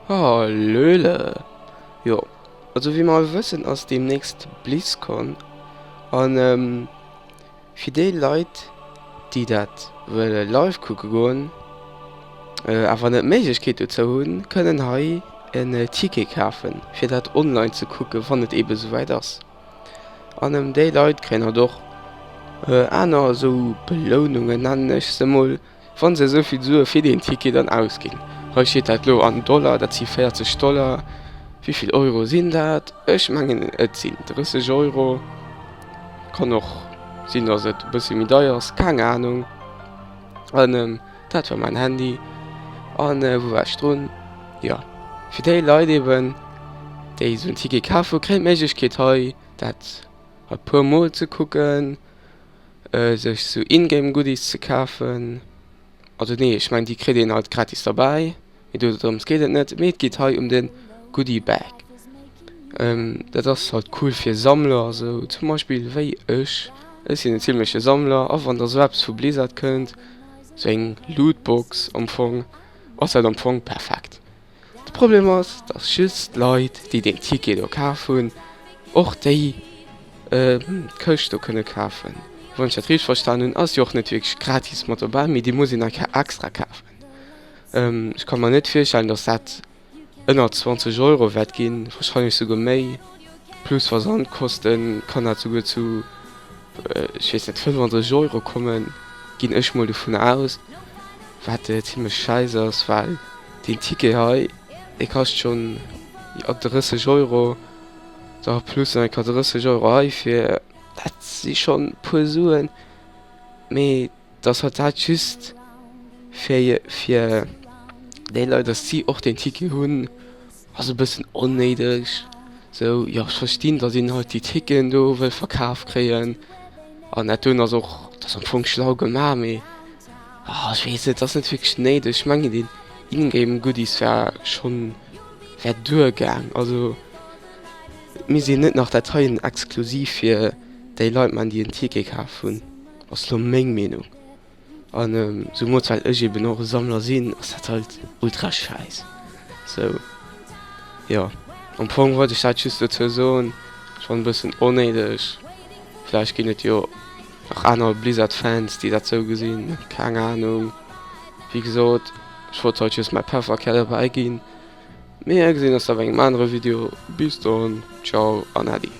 Hallöle! Jo, also wéi mer all wëssen ass deemnächst BlizzCon an fir déi Leit déi dat wëlle live kucke goen, awer net d'Méiglechkeet dozou hunn, kënnen hei en Ticket kafen fir dat online ze kucke wann et ebe souwäit ass. An déi Leit kréien halt och aner esou Belounungen, nennen ech se mol. Wann se esou vill Sue fir deen Ticket dann ausginn. Hei steet dat lo an Dollar, dat si 40 Dollar. Wéi vill Euro sinn dat? Ech mengen et sinn 30 Euro. Kann och sinn, datt et e bësse méi deier ass, keng Anung. An dat war mäin Handy. An wou war ech drun? Jo, fir déi Leit eben, déi esou en Ticket kaf hu kréien d'Méiglechkeet hei dat e puer mol ze kucken. Sech sou In-Game Goodies ze kafen, also nee ech mengen déi kritt een halt gratis derbäi, mee do drëms geet et net, mee et geet hei ëm den Goodie Bag. Dat ass halt cool fir Sammler sou zum Beispill wéi ech, ech sinn en zimleche Sammler a wann da sou eppes vu Blizzard kënnt, sou eng Lootbox am Fong, ass dat am Fong perfekt. De Problem ass, dass just d'Leit, déi deen Ticket do kaf hunn, och déi Këscht do kënne kafen. Wann ech dat richteg verstan hunn, ass déi och net wierklech gratis mat dobäi, mee déi muss een nach extra kafen. Ech ka mer net virstellen, dass dat ënner 20 Euro wäert ginn, wahrscheinlech souguer méi, plus Versandkosten kann dat souguer zu, ech weess net, 35 Euro kommen, ginn ech mol dovun aus, wat zimlech schäiss ass, well Deen Ticket hei, dee kascht schonn, jo, 30 Euro, da plus nach eng Kéier 30 Euro heifir, dat si schonn e puer Suen. Mee dass halt dat just fir fir déi Leit ass, déi och deen Ticket hunn, ass e bëssen onnéideg. Sou, jo, ech verstinn, datt een halt déi Ticketen do wëll verkaf kréien an dat doen ass och, dat ass am Fong schlau gemaach, mee. Ah ech weess net, ass net wierklech néideg. Ech mengen deen Ingame Goodies war schonn wär duer gaang. Also et misst een net nach dat heien exklusiv fir déi Leit man déi en Ticket kaf hunn, ass lo meng Meenung. An zemools well ech eben och e Sammler sinn, ass dat halt ultra schäiss. Sou jo, am Fong wollt ech dat just dozou soen. Schonn e bëssen onnéideg. Vläicht ginn et jo Nach aner Blizzard Fans déi dat sou gesinn, keng Ahnung. Wéi gesot, ech wollt haut just mäi Pefferkär derbäi ginn. Mir gesinn eis da bei engem anere Video. Bis dann, ciao an Äddi.